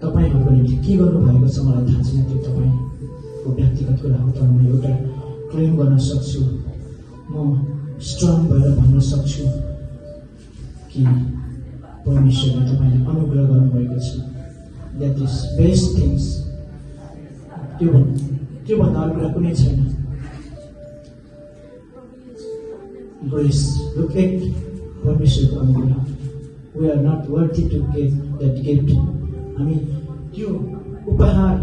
तपाईहरुको निम्ति के गर्नुभएको छ मलाई थाहा छैन, त्यो तपाईको व्यक्तिगत कुरा हो। तर म एउटा क्लेम गर्न सक्छु, म स्ट्रङ भएर भन्न सक्छु कि परमेश्वरले तपाईलाई अनुग्रह गर्नुभएको छ। That is best things. त्योभन्दा अरू कुरा कुनै छैन। ग्रेस, लुक एट परमेश्वरको अनुग्रह। We are not worthy to get that gift. हामी त्यो उपहार,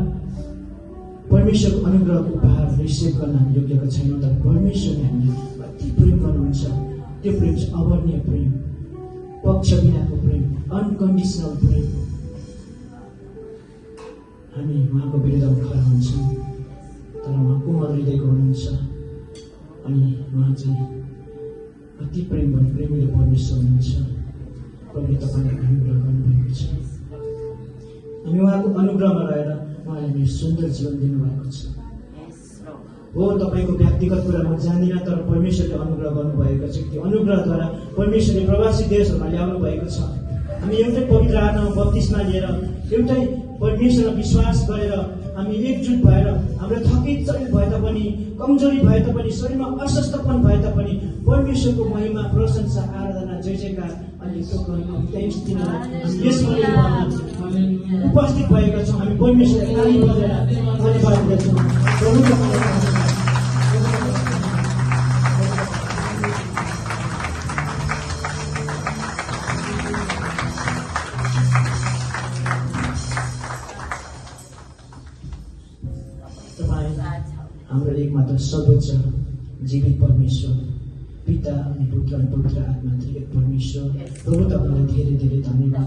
परमेश्वरको अनुग्रहको उपहार रिसिभ गर्न हामी योग्यका छैनौँ। तर परमेश्वरले हामीले कति प्रेम गर्नुहुन्छ। त्यो प्रेम चाहिँ अवर्णीय प्रेम, पक्ष बिनाको प्रेम, अनकन्डिसनल प्रेम। हामी उहाँको विरुद्धमा खडा हुन्छौँ, तर उहाँ कोमल हृदयको हुनुहुन्छ अनि उहाँ चाहिँ अति प्रेम गर्ने प्रेमीले परमेश्वर हुनुहुन्छ। प्रभुले तपाईँलाई अनुग्रह गर्नुभएको छ। हामी उहाँको अनुग्रहमा रहेर उहाँले हामी सुन्दर जीवन दिनुभएको छ। हो, तपाईँको व्यक्तिगत कुरा म जान्दिनँ, तर परमेश्वरले अनुग्रह गर्नुभएको छ। त्यो अनुग्रहद्वारा परमेश्वरले प्रवासी देशहरूमा ल्याउनु भएको छ। हामी एउटै पवित्र आत्मामा बप्तिस्मा लिएर, एउटै परमेश्वरमा विश्वास गरेर हामी एकजुट भएर, हाम्रो थकित शरीर भए तापनि, कमजोरी भए तापनि, शरीरमा अस्वस्थपन भए तापनि परमेश्वरको महिमा, प्रशंसा, आराधना, जय जयकार अनि थ्याङ्क्स दिन यस मन्दिरमा उपस्थित भएका छौँ। हामी परमेश्वरलाई ताली बजाएर धन्यवाद दिन्छौँ। हाम्रो एकमात्र सर्वोच्च जीवित परमेश्वर, पिता अनि पुत्र अनि पवित्र आत्मा त्रिएक परमेश्वर, प्रभु तपाईँलाई धेरै धेरै धन्यवाद।